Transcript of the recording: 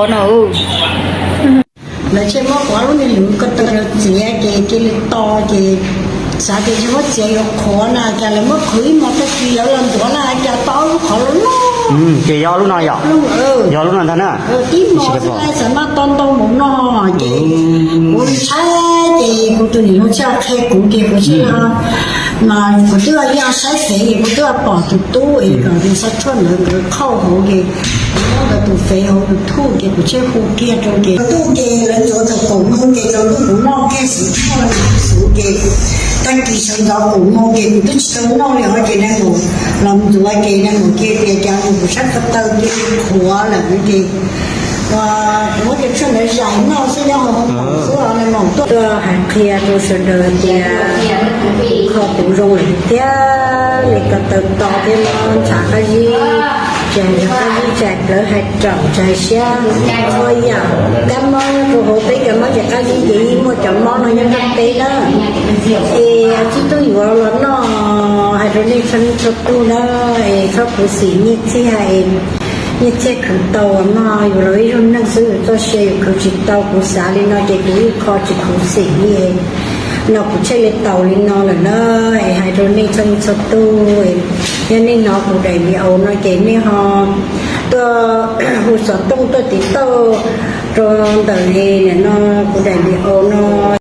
no. Lawv thiaj muab kuv ob lub niag lwm ko taw rau txiav ces cia li to ces xav tias tsis muab txiav yuav qhuav na cas lawv muab qhwv ib hmos tag kis lawv los ntxuav na cas to ob lub qhov loj loj. Ces yog lub no yom? Yog lub no ntag na. Tib hmos xwb xav mas to ntau mus no ces kuv ntshai ces kuv tus niam hluas thiaj qhia kuv ces kuv thiaj, mas kuv twb yeej saib fev ces kuv twb pom tus tub es kom tus xav tshuaj ntawd nkawd qhauj hauv ces kuv muab nkawd tus fev hauv YouTube ces kuv thiaj hu kiag rau ces tus tub ces lawv ntxuav thaum kaum moos ces tsaus ntuj kuv noj kiag xwb, xwb ces tag kis sawv ntxov kaum moos ces kuv twb tsis tau noj li os ces nais maum los ntxuav ces nais maum cia tias cas mus kuv sab ko taw cia li qhuav lawm ces kuv muab cov tshuaj ntawd zais noj xwb nyob hauv hoob xwb os nais maum tuaj tuaj hais qhia rau sawv daws tias kuv kho kuv zoo lawm thiab li ko taw to thiab no ntshav qab zib, tsis hais qab zib tsis hais plawv hais raum tsis hais siab, txhua yam kab mob rau hauv peb cov mob ces qab zib ces yeej muaj cov mob no nyob rau peb na. Es tib tug yuav los noj hais rau nej txhua leej txhua tug na, es txhob khuv xim nyiaj txiag es nyiaj txiag khwv tau no yus los ib zaug neeg xwb yus txoj sia yus khwv tsis tau kuv xav li no ces kuv yeej kho tsis khuv xim li. No kuv thiaj li tau li no lawm na, es hais rau nej txhua leej txhua tug, yog nej hnov kuv daim video no ces nej ho tuaj hu xov tooj tuaj tiv tauj rau ntawm no kuv daim video no